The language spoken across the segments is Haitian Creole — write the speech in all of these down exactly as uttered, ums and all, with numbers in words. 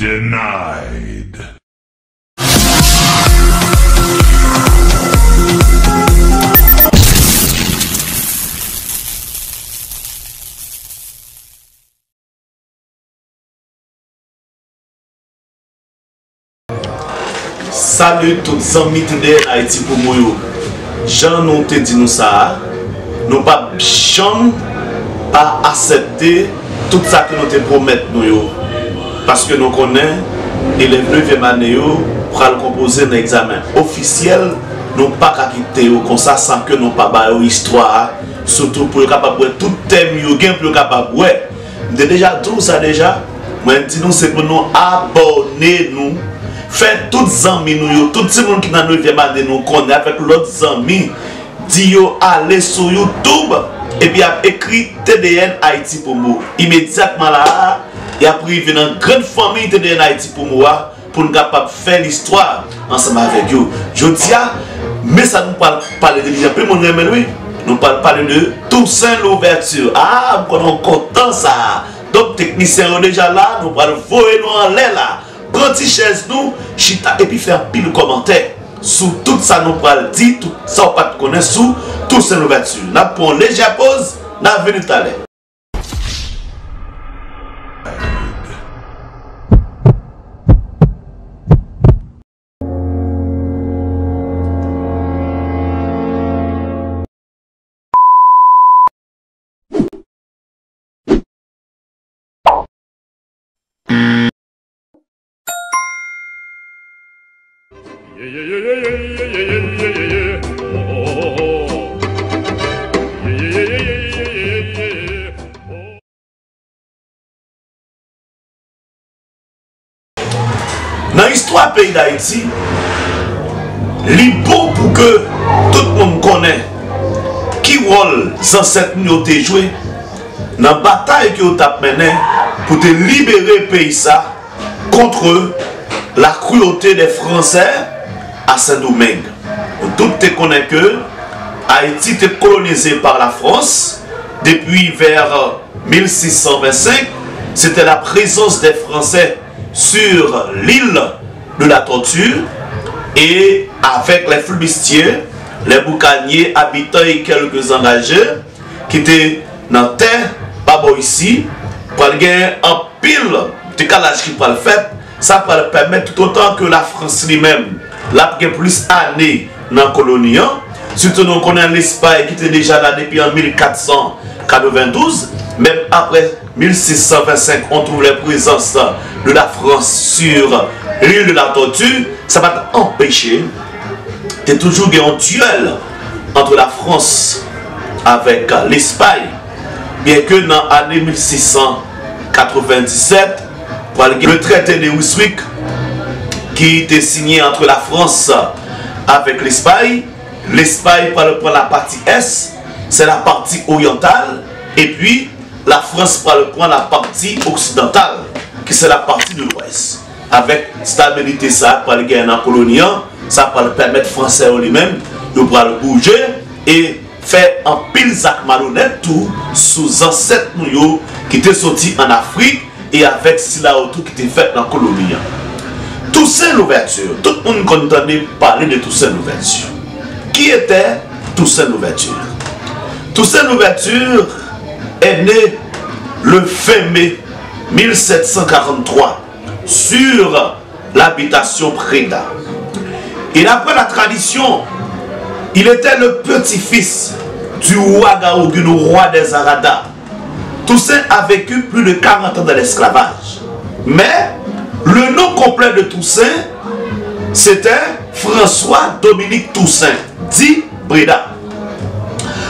Denied. Salut tout zanmi T D N Haïti pou mwen yo. Jan nou te di nou sa a, nou p ap janm pa aksepte tout sa ke nou te pwomèt nou yo. Paske nou konnen elèv nevyèm ane yo pral konpoze nan egzamen ofisyèl, nou pa ka kite yo konsa san ke nou pa ba yo istwa a, sitou pou yo kapab wè tout tèm yo gen pou yo kapab wè. M te deja di w sa deja. Mwen di nou se pou nou abòne nou. Fè tout zanmi nou yo, tout timoun ki nan nevyèm ane nou konnen avèk lòt zanmi. Di yo ale sou YouTube epi ap ekri T D N Haïti Promo. Imedyatman la a, y ap rive nan grann fanmi T D N Haïti Promo a pou n kapab fè listwa ansanm avèk yo. Jodi a, men sa nou pral pale de li, anpil moun renmen l wi. Nou pral pale de Toussaint Louverture. Ah, m konnen w kontan sa. Donk, teknisyen yo deja la, nou pral voye nou anlè la. Pran ti chèz nou, chita epi fè anpil kòmantè sou tout sa nou pral di, tout sa w pa t konnen sou Toussaint Louverture. N ap pran yon lejè poz, n ap vini talè. Nan istwa peyi Dayiti, li bon pou ke tout moun konnen ki wòl zansèt nou yo te jwe nan batay ke yo t ap mennen pou te libere peyi sa contre la cruauté des Français à Saint-Domingue. Nou tout te konnen ke Ayiti te kolonize pa Lafrans depi vè mil sis san vennsenk. Se te la prezans de Fransè sur l'île de la Tortue e avèk lè flibistyè, lè boukanyè, abitan e kèlke zangaje ki te nan tè pa bò isi, pral gen anpil dekalaj ki pral fèt. Sa pral pèmèt, toutotan ke Lafrans li menm, l ap gen plis ane nan koloni an, sitou nou konnen Lespay ki te deja la depi an mil kat san katrevendouz, menm apre mil sis san vennsenk, on trouve la présence de la France sur l'île de la Tortue, sa pa t anpeche te toujou gen yon dyèl ant Lafrans avèk Lespay, byenke nan ane mil sis san katrevendisèt, pral gen le traité de Ryswick ki te sinyen ant Lafrans avèk Lespay. Lespay pral pran la pati ès, se la pati oryantal, epi Lafrans pral pran la pati oksidantal, ki se la pati de lwès. Avèk stabilite sa a pral gen nan koloni an, sa pral pèmèt Fransè yo li menm, yo pral bouje e fè anpil zak malonèt tou sou zansèt nou yo ki te soti ann Afrik e avèk sila yo tou ki te fèt nan koloni an. Toussaint Louverture, tout moun konn tande pale de Toussaint Louverture. Qui était Toussaint Louverture? Toussaint Louverture est né le vingt mai mille sept cent quarante-trois sur l'habitation Breda. Et d'après la tradition, il était le petit-fils du roi Garo Guinou, roi des Aradas. Toussaint a vécu plus de quarante ans dans l'esclavage. Mais le nom complet de Toussaint, c'était François Dominique Toussaint, dit Breda.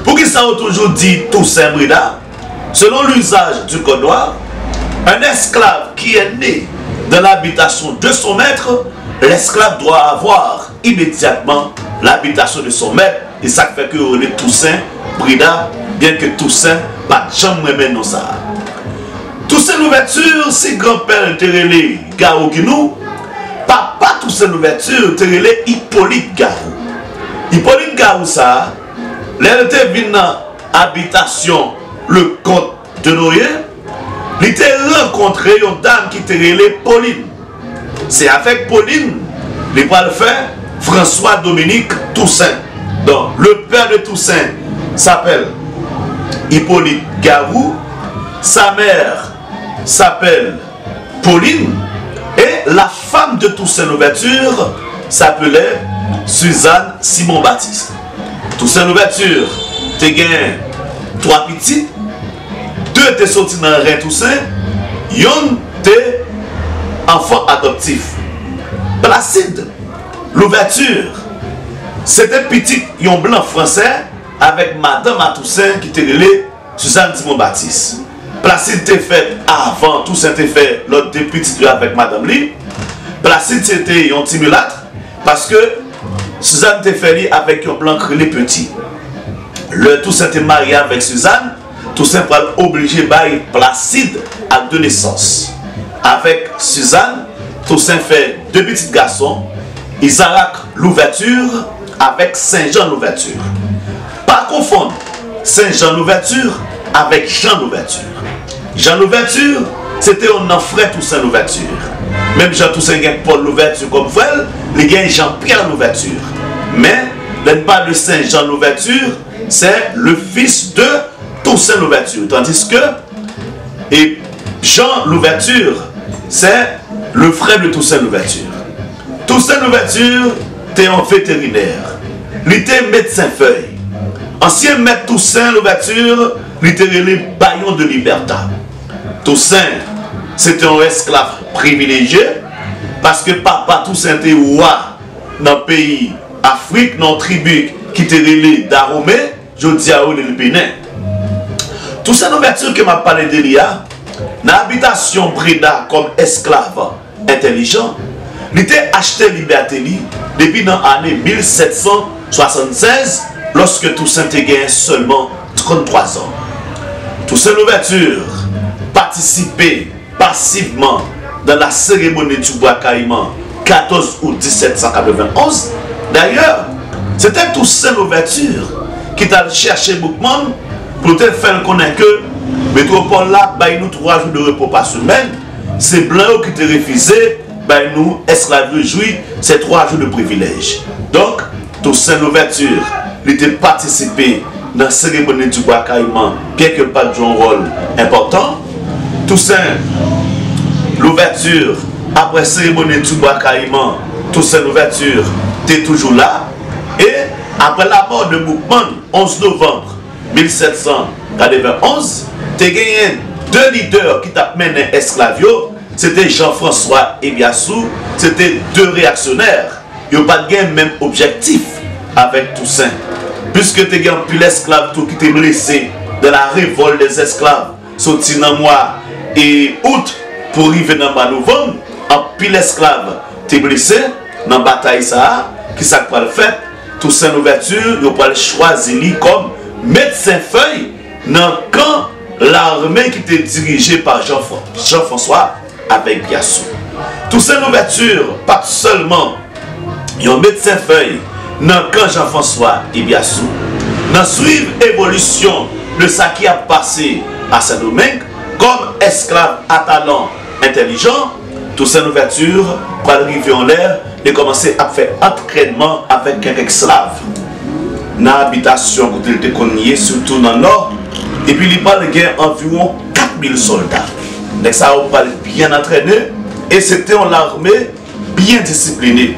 Poukisa yo toujou di Toussaint Breda? Selon l'usage du Code noir, un esclave qui est né dans l'habitation de son maître, l'esclave doit avoir immédiatement l'habitation de son maître. E sa k fè ke yo rele Toussaint Breda, byenke Toussaint pa t janm renmen non sa a. Toussaint Louverture, si granpè l te rele Garo Guinou, papa Toussaint Louverture te rele Hyppolite Garo. Hyppolite Garo sa a, lè l te vin nan abitasyon Lecomte de Noé, li te rankontre yon dam ki te rele Pauline. Se avèk Pauline li pral fè François Dominique Toussaint. Donc, le père de Toussaint s'appelle Hippolyte Garou, sa mère s'appelle Pauline, et la femme de Toussaint Louverture s'appelait Suzanne Simon Baptiste. Toussaint Louverture te gen twa pitit, de te soti nan ren Toussaint, yonn te anfan adoptif. Placide Louverture se te pitit yon blan fransè avèk madanm a Toussaint ki te rele Suzanne Simon Baptiste. Placide te fèt avan Toussaint te fè lòt de pitit yo avèk madanm li. Placide se te yon ti milat, paske Suzanne te fè li avèk yon blan ki rele Petit. Lè Toussaint te marye avèk Suzanne, Toussaint pral oblije bay Placide ak de nesans. Avèk Suzanne, Toussaint fè de pitit gason, Isaac Louverture avèk Saint Jean Louverture. Pa konfonn Saint Jean Louverture avèk Jean Louverture. Jean Louverture se te yon nan frè Toussaint Louverture. Menm jan Toussaint gen Paul Louverture kòm frè l, li gen Jean-Pierre Louverture. Men, lè n pale de Saint Jean Louverture, c'est le fils de Toussaint Louverture, tandis que et Jean Louverture, c'est le frère de Toussaint Louverture. Toussaint Louverture te yon veterinè. Li te medsen fèy. Ansyen mèt Toussaint Louverture, li te rele Bayon de Liberta. Toussaint se te yon esklav privilejye, paske papa Toussaint te wa nan peyi Afrik, nan yon tribi ki te rele Dahomey, jodi a yo rele l Benin. Toussaint Louverture ke m ap pale de li a, nan abitasyon Breda kòm esklav entèlijan, li te achte libète li depi nan ane mil sèt san swasannsèz, lòske Toussaint te genyen sèlman tranntwa zan. Toussaint Louverture patisipe pasivman dans la cérémonie du Bois Caïman, katòz out disèt san katrevenn onz. Dayè, se te Toussaint Louverture ki t al chèche Boukman pou l te fè l konnen ke metwopòl la bay nou twa jou de repo pa semèn. Se blan yo ki te refize bay nou esklav yo jwi se twa jou de privilèj. Donk, Toussaint Louverture, li te patisipe nan seremoni di Bwa Kayiman, byenke l pa t jwe yon wòl enpòtan. Toussaint Louverture, apre seremoni di Bwa Kayiman, Toussaint Louverture te toujou la. E apre lamò de Boukman, onz novanm mil sèt san katrevenn onz, te genyen de lidè ki t ap mennen esklav yo, se te Jean-François Ebiasou, se te de reyaksyonè. Yo pa t gen menm objektif avèk Toussaint. Piske te gen anpil esklav tou ki te blese dans la révolte des esclaves, soti nan mwa e out pou rive nan mwa novanm, anpil esklav te blese nan batay sa a. Kisa k pral fèt? Toussaint Louverture, yo pral chwazi li kòm medsen fèy nan kan lame ki te dirije pa Jean Fran-, Jean-François avèk Biassou. Toussaint Louverture pa t sèlman yon medsen fèy nan kan Jean-François e Biassou. Nan swiv evolisyon de sa ki ap pase a Sendomeng, kòm esklav a talan entèlijan, Toussaint Louverture pral rive yon lè li kòmanse ap fè antrènman avèk kèk esklav nan abitasyon kote l te konn ye, sitou nan Nò, epi li pral gen anviwon kat mil sòlda. Nèg sa yo pral byen antrène, e se te yon lame byen disipline.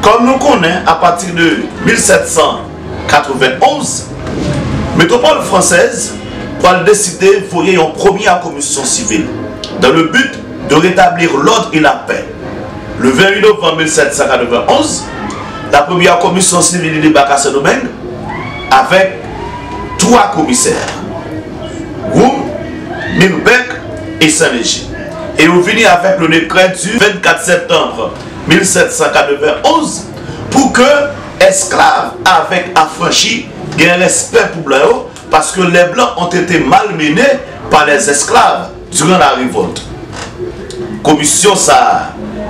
Kòm nou konnen, apati de mil sèt san katrevenn onz, metwopòl fransèz pral deside voye yon premye komisyon sivil dans le but de rétablir l'ordre et la paix. Le vingt-huit novembre mille sept cent quatre-vingt-onze, la première commission civile débarque à Saint-Domingue avec trois commissaires, Roume, Milbèk e Sen Leji. E yo vini avèk le décret du vingt-quatre septembre mille sept cent quatre-vingt-onze pou ke esklav avèk afranchi gen respè pou blan yo, parce que les blancs ont été malmenés par les esclaves durant la révolte. Komisyon sa a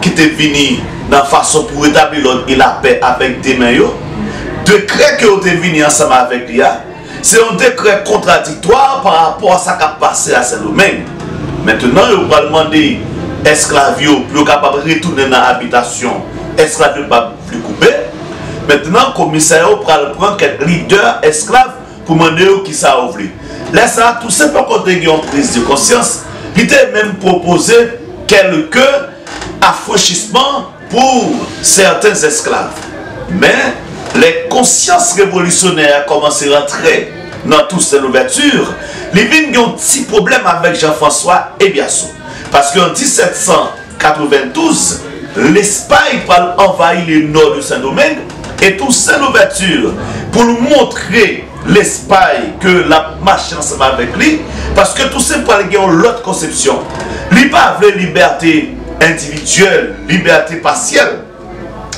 ki te vini nan fason pou retabli lòd e lapè avèk de men yo, dekrè ke yo te vini ansanm avèk li a, se yon dekrè kontradiktwa pa rapò a sa k ap pase a Sendomeng. Mentnan, yo pral mande esklav yo pou yo kapab retounen nan abitasyon esklav yo pa vle koupe. Mentnan, komisè yo pral pran kèk lidè esklav pou mande yo kisa yo vle. Lè sa a, Tousen poko te gen yon priz de konsyans, li te menm pwopoze kèlke afranchisman pou sèten esklav. Men, lè konsyans revolisyonè a kòmanse rantre nan Tousen Louvèti, li vin gen yon ti pwoblèm avèk Jean-François Hebiassou. Paske an disèt san katrevendouz, Lespay pral anvayi le nò de Sendomeng, e Tousen Louvèti, pou l montre Lespay ke l ap mache ansanm avèk li, paske Tousen pral gen yon lòt konsepsyon. Li pa vle libète endividyèl, libète pasyèl.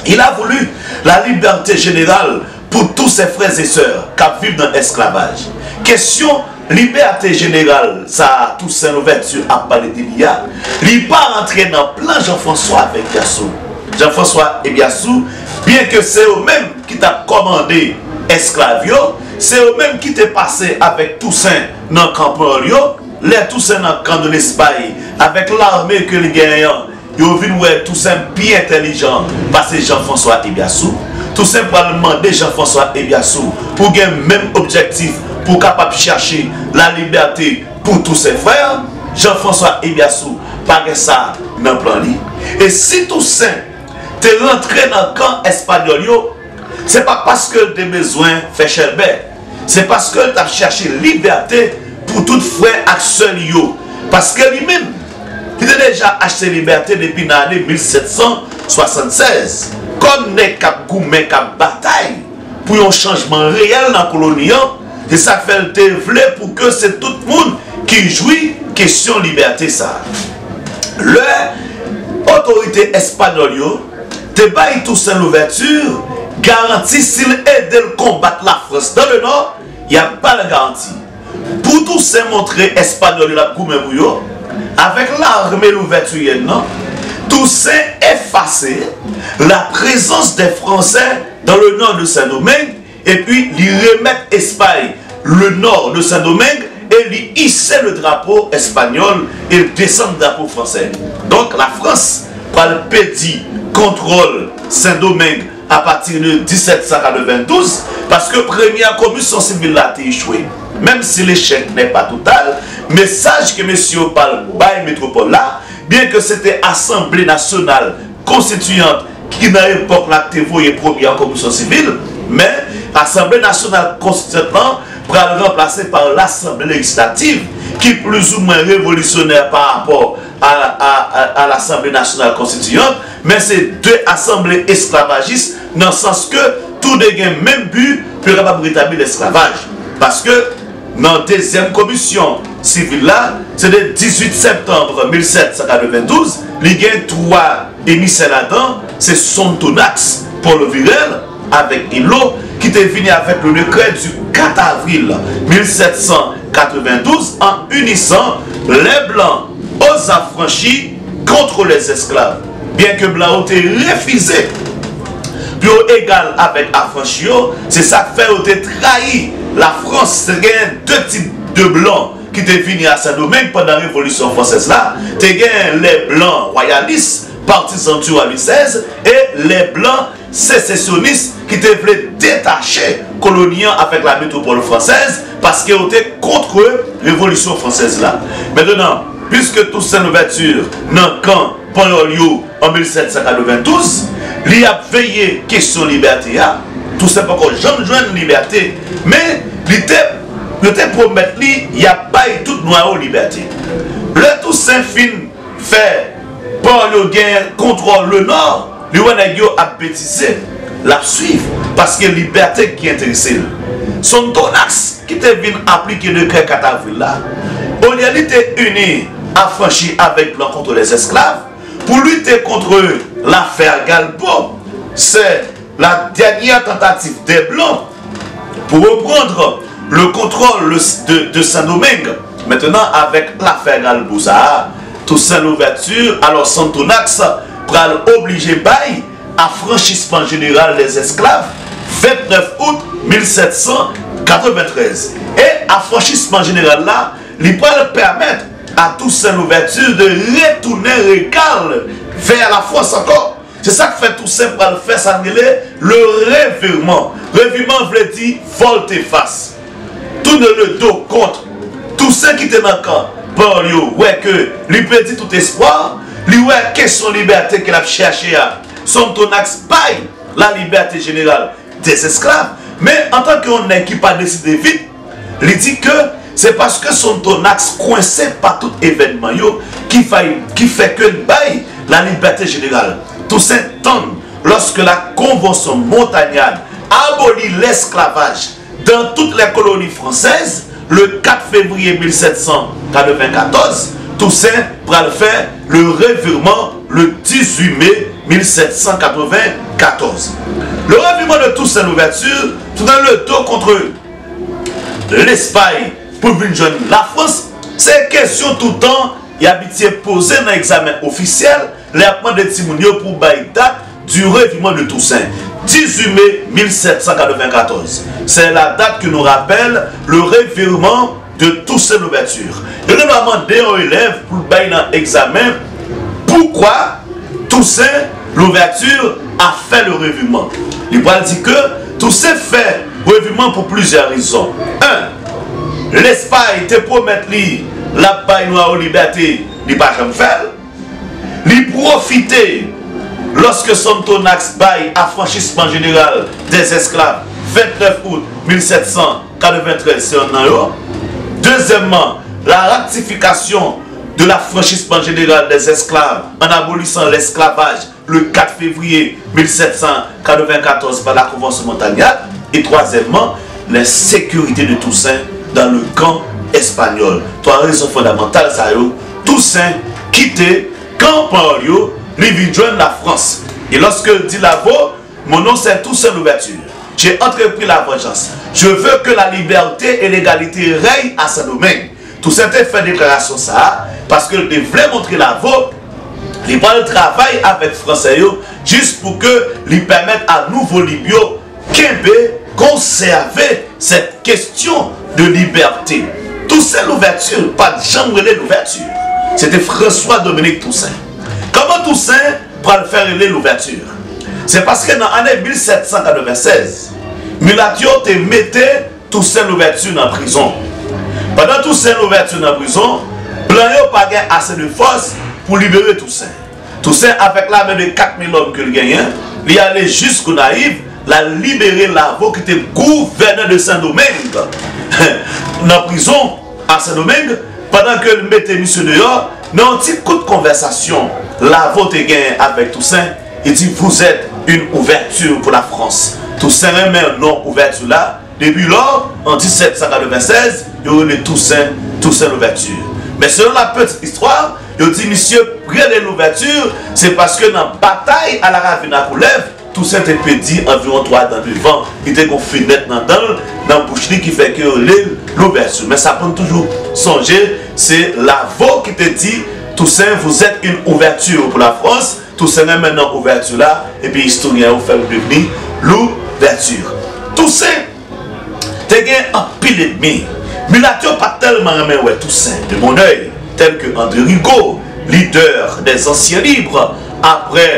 Il a voulu la liberté générale pour tous ses frères et sœurs k ap viv nan esklavaj. Kesyon libète jeneral sa a Tousen Louvèti ap pale de li a, li pa rantre nan plan Jean-François avèk Hebiassou. Jean-François Hebiassou, byenke se yo menm ki t ap kòmande esklav yo, se yo menm ki te pase avèk Tousen nan kan panyòl yo, lè Tousen nan kan de Lespay, avèk lame ke li genyen an, yo vin wè Tousen pi entèlijan pase Jean-François Hebiassou. Tousen pral mande Jean-François Hebiassou pou gen menm objektif, pou kapab chèche la libète pou tous ses frères. Jean-François Hebiassou pa gen sa nan plan li. E si Tousen te rantre nan kan espanyòl yo, se pa paske l te bezwen fè chèlbè. Se paske l t ap chèche libète pou tout frè ak sè li yo. Paske li menm, li te deja achte libète depi nan ane mil sèt san swasannsèz. Kòm nèg k ap goumen, k ap batay pou yon chanjman reyèl nan koloni an, se sa k fè l te vle pou ke se tout moun ki jwi kesyon libète sa a. Lè otorite espanyòl yo te bay Tousen Louvèti garanti, si l ede l konbat Lafrans dans le Nord, y ap ba l garanti. Pou Tousen montre espanyòl yo l ap goumen pou yo, avèk lame louvètiryèn nan, Tousen efase la présence des Français dans le nord de Saint-Domingue, epi li remèt Espay le nord de Saint-Domingue e li ise le drapo espanyòl e l desann drapo fransè. Donk, Lafrans pral pèdi kontwòl Sendomeng apati de disèt san katrevendouz, paske premyè komisyon sivil la te echwe. Menm si lechèk n'est pas total, mesaj ke mesye yo pral bay metwopòl la, byenke se te Asanble Nasyonal Konstitiyant ki nan epòk la te voye premyè komisyon sivil, men Asanble Nasyonal Konstitiyant lan pral ranplase pa Lasanble Lejislativ, ki plizoumwen revolisyonè pa rapò a, a, a, a Lasanble Nasyonal Konstitiyant, men se de asanble esklavajis nan sans ke tou de gen menm bi pou yo kapab retabli lesklavaj. Paske nan dezyèm komisyon sivil la, se de dizuit septanm mil sèt san katrevendouz, li gen twa emisè ladan, se Sonthonax, Paul Virel avèk Hilo, ki te vini avèk le décret du quatre avril mil sèt san katrevendouz en unissant les Blancs aux affranchis contre les esclaves. Byenke blan yo te refize pou yo egal avèk afranchi yo, se sa k fè yo te trayi Lafrans. Te gen de tip de blan ki te vini a Sendomeng pandan Revolisyon Fransèz la. Te gen les Blancs royalistes, partisans du Louis seize, e les Blancs sesesyonis ki te vle detache koloni an avèk la metwopòl fransèz, paske yo te kont Revolisyon Fransèz la. Mentnan, piske Toussaint Louverture nan kan panyòl yo an mil sèt san katrevendouz, li ap veye kesyon libète a. Toussaint poko janm jwenn libète, men li te, yo te pwomèt li y ap bay tout nwa yo libète. Lè Toussaint fin fè panyòl yo gen kontwòl le nò, li wè nèg yo ap betize, l ap swiv, paske libète ki enterese l. Sonthonax, ki te vin aplike dekrè kat avril la, olye li te ini afranchi avèk blan kont lèzesklav, pou lite kont lafè Galbaud, se la dernière tentative des Blancs pour reprendre le contrôle de, de Saint-Domingue. Mentnan, avèk lafè Galbaud sa a, Toussaint Louverture, alò Sonthonax, pral oblije bay afranchisman jeneral dèzesklav, vennèf out mil sèt san katreventrèz. E afranchisman jeneral la, li pral pèmèt à Toussaint Louverture de retounen rega l vè Lafrans ankò. Se sa k fè Tousen pral fè sa n rele le revirement. Revirement vle di volte fas, tounen le do kont. Tousen ki te nan kan pawòl yo wè ke li pèdi tout espwa, li wè kesyon libète ke l ap chache a, Sonthonax bay la liberté générale des esclaves, men antanke yon nèg ki pa deside vit, li di ke se paske Sonthonax kwense pa tout evènman yo ki fè, ki fè ke l bay la liberté générale. Tousen tann lorsque la Convention Montagnarde abolit l'esclavage dans toutes les colonies françaises, le quatre février mille sept cent quatre-vingt-quatorze, Tousen pral fè le revirement le dix-huit mai mille sept cent quatre-vingt-quatorze. Le revirement de Toussaint Louverture, tounen le do kont Lespay pou l vin jwenn Lafrans, se kesyon toutan y abitye poze nan egzamen ofisyèl lè y ap mande timoun yo pou bay dat du revirement de Toussaint, dix-huit mai mille sept cent quatre-vingt-quatorze. C'est la date que nous rappelle le revirement de Toussaint Louverture. Yo gen dwa mande yon elèv pou l bay nan egzamen poukwa Toussaint Louverture a fait le revirement. Li pral di ke Toussaint fè revirement pou plizyè rezon. En, Lespay te pwomèt li l ap bay nwa yo libète, li pa janm fè l. Li pwofite lòske Sonthonax bay afranchisman jeneral des esclaves vennèf out mil sèt san katreventrèz, se yonn nan yo. Dezyèmman, la ratification de l'affranchissement général des esclaves en abolissant l'esclavage le quatre février mille sept cent quatre-vingt-quatorze par la Convention Montagnarde. E twazyèmman, l'insécurité de Toussaint dans le camp espagnol. Twa rezon fondamantal sa yo, Tousen kite kan pawòl yo, li vin jwenn Lafrans. E lòske l di Lavaux, mon nom c'est Toussaint Louverture. J'ai entrepris la vengeance. Je veux que la liberté et l'égalité règnent à Saint-Domingue. Tousen te fè deklarasyon sa a paske l te vle montre Lavaux li pral travay avèk Fransè yo jis pou ke li pèmèt a nouvo lib yo kenbe, konsève cette question de liberté. Toussaint Louverture pa t janm rele Louverture. Se te François Dominique Toussaint. Kòman Tousen pral fè rele Louverture? Se paske nan ane mil sèt san katrevennsèz, milat yo te mete Tousen Louvèti nan prizon. Pandan Tousen Louvèti nan prizon, blan yo pa gen ase de fòs pou libere Tousen. Tousen, avèk lame de kat mil òm ke l genyen, li ale jis Gonayiv, l al libere Lavo ki te gouvènè de Sendomeng nan prizon a Sendomeng, pandan ke l mete misye deyò. Nan yon ti kout konvèsasyon Lavo te genyen avèk Tousen, li di, vous êtes une ouverture pour la France. Tousen renmen non ouvèti la. Depi lò, an disèt san katrevennsèz, yo rele Tousen, Tousen Louvèti. Men selon la petite histoire, yo di misye rele Louvèti, se paske nan batay a la Ravine à Coulèves, Tousen te pèdi anviwon twa dan devan. Li te gen fenèt nan dan l, nan bouch li, ki fè ke yo rele l Louvèti. Men sa pou n toujou sonje, se Lavo ki te di, Tousen, vous êtes une ouverture pour la France. Tousen renmen non ouvèti la, epi istoryen yo fè l devni Louvèti. Tousen te gen anpil ènmi. Milat yo pa t tèlman renmen wè Tousen de bon èy, tèl ke André Rigaud, lidè des anciens libres, apre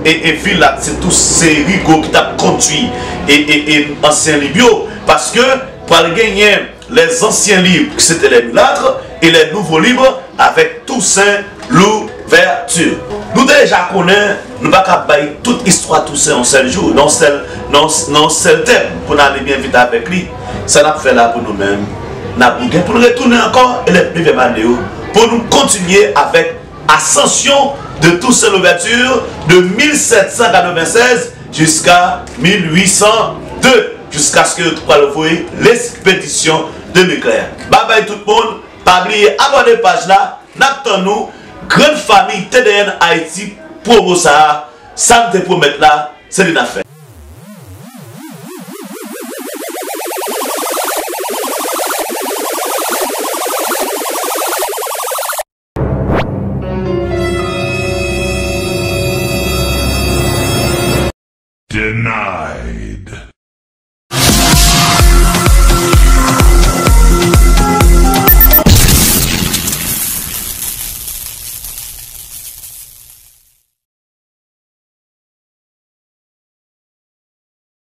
e, e Villatte, se tou se Rigaud ki t ap kondui e, e, e ansyen lib yo, paske pral genyen les anciens libres, ki se te les mulâtres, e les nouveaux libres, avèk Tousen Louvèti. Nou deja konnen, nou pa ka bay tout istwa Tousen yon sèl jou, nan yon sèl, nan, nan yon sèl tèm, pou n ale byen vit avèk li. Sa n ap fè la pou nou menm, n ap gen pou n retounen ankò, e lè dezyèm ane yo, pou nou kontinye avèk Ascension de Toussaint Louverture de mil sèt san katrevennsèz jiska mil uit san de, jiskaske yo t pral voye l'expédition de Leclerc. Babay tout moun, pa bliye abòne paj la, n ap tann nou, grann fanmi T D N Haïti promo sa a, sa n te pwomèt la, se li n ap fè. Deny.